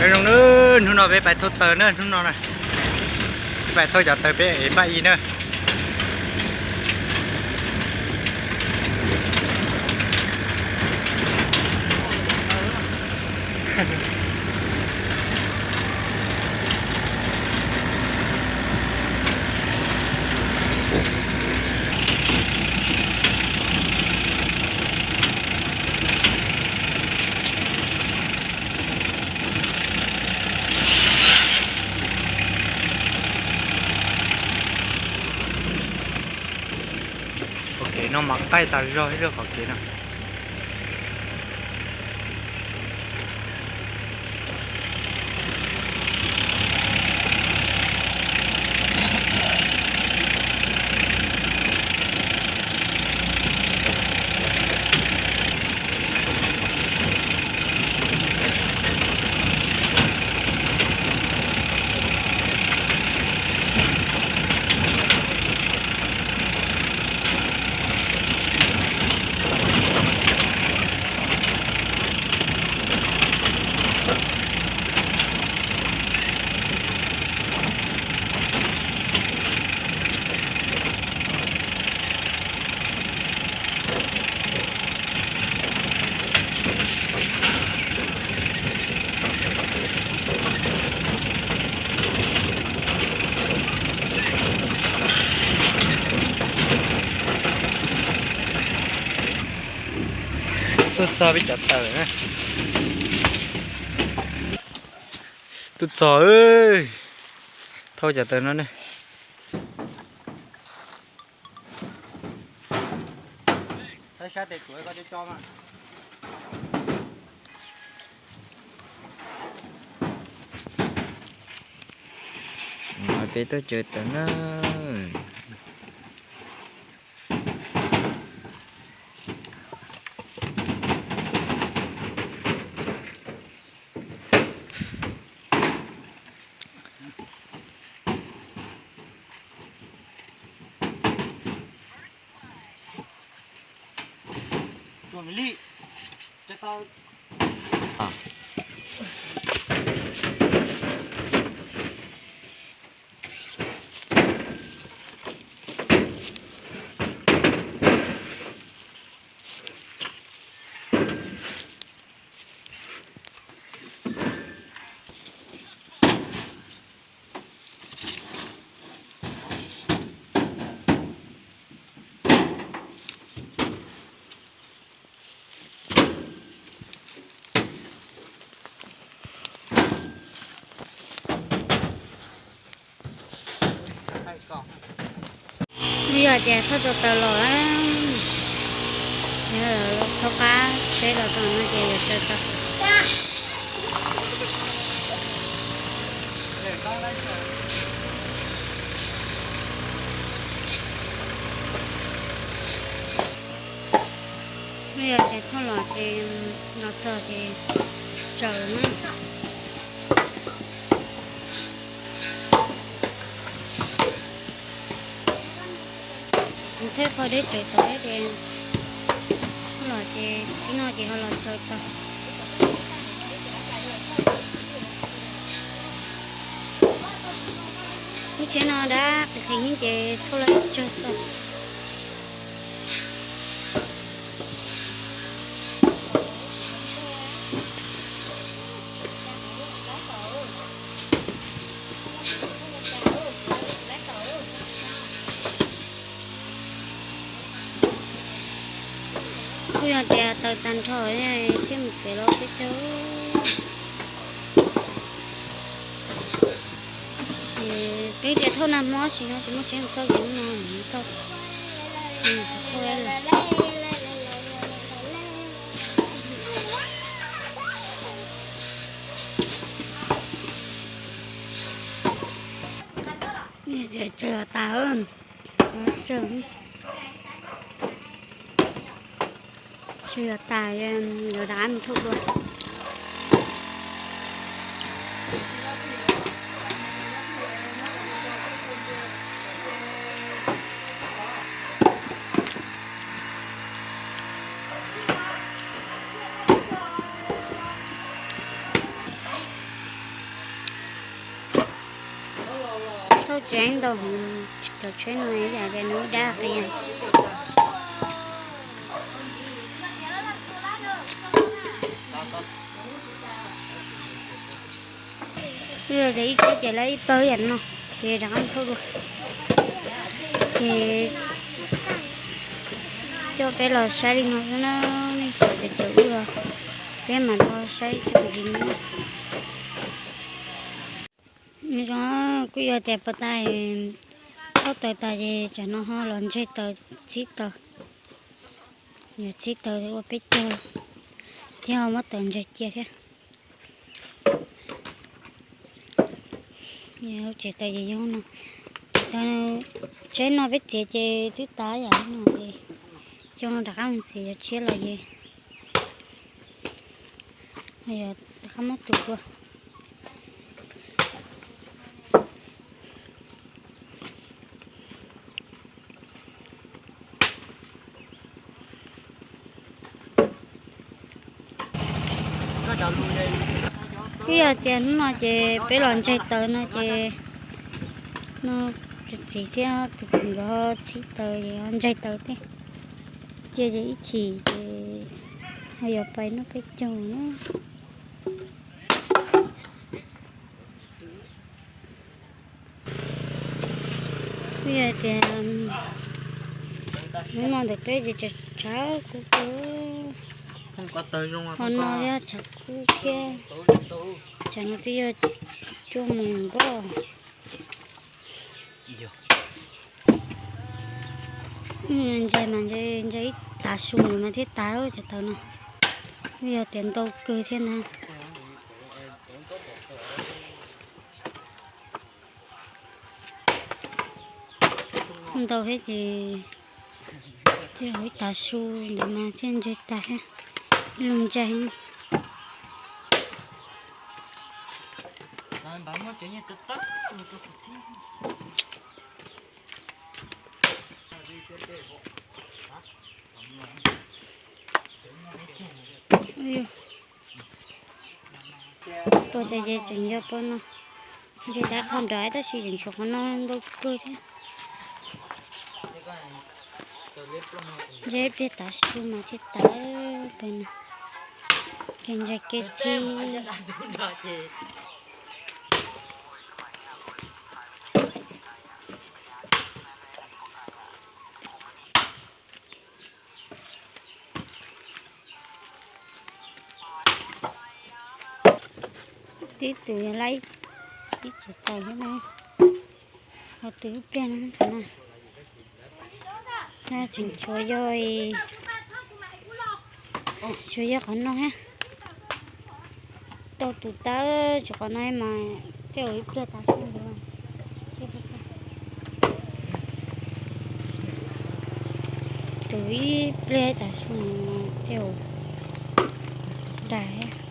Zoo na, hnub no peb pais thauj taws na, hnub no na, pais thauj cov taws peb ev npaj ib na. Qhov kev no mas qaij tas zog ib lub qhov kev no. Tuaj txog peb cov taws na. Tuaj txog, thauj cov taws no ne. Peb tuaj tsaws taws na. Twb yog tias thauj tau taws los, thaub qab peb los tau no ces yuav tsaws tau. Twb yog tias thauj los ces los txog ces tsaws na. Thawj qhov deb tsaws tau ces los ces tib no ces ho los tsaws tau. Lub tsheb no dab qis qis heev ces thauj los ib tsag xwb. Kuj yog tias taws tag nrho thiaj mus txiav los peb caug. Twb tias thauj nag hmo tsis no tsis muaj tsheb thauj ces hnub no mus thauj. Tsaws tas, tsaws tas, yuav rov qab mus thauj dua. Tseeb ntau, cov tsheb no ib yam tias nws dab qias. Yog tias ib tsheb ces lawv ib pawg yam no, ces rov qab thauj dua. Ces coj peb los saib li no xwb na, nej cov caum wb los peb mam los saib txuas ntxiv no. Nws zoo, kuj yog tias puag ta thauj taws tas ces tsam no ho los ntseg taws, txhib taws. Yog txhib taws ua peb caug thiab ho muab taws ntseg cia thiab. Lub tsev taws ces yog no, tsev taws, tsheb no peb txiav ces twb tas yam no ces xyoo no rov qab mus txiav cov tshiab los ces yog rov qab muab tus kua. Twb yog tias hnub no ces peb los ntseg taws no ces no tus txiv thiab tus kwv nkawd txhib taws, ntseg taws thiab. Cia ces ib chim ces ho yuav pais noj peb caug na. Twb yog tias hnub no ntawm peb ces tshav kub kawg, ho no thiab tshav kub thiab. Tsam no twb yog cuaj moos npoj. Ntses mas ntses ib tav su ntawd mas thiaj tas cov taws no. Twb yog tias ntau kawg thiab na. Ntau thiab ces thiaj hauv ib tav su ntawd mas thiaj ntseg tas thiab. Ib lub ntseg. Puag ta ces tseem yog puag no, ntseg tas qhov nrad tab sis tseem tshuav qhov no ntau kawg thiab. Ntseg ib pliag tav su mas thiaj tas pem no. Kev ntseg kev txhib. Tib tus yog laib ib tsev taws thiab na, ho tus ib pliag no qhov no. Tseem tshuav yog, tshuav yog qhov no thiab. Tau tus tawb tshuav qhov no mas tej zaum ib pliag tas su ntawd. Tus ib pliag tas su tej zaum tas.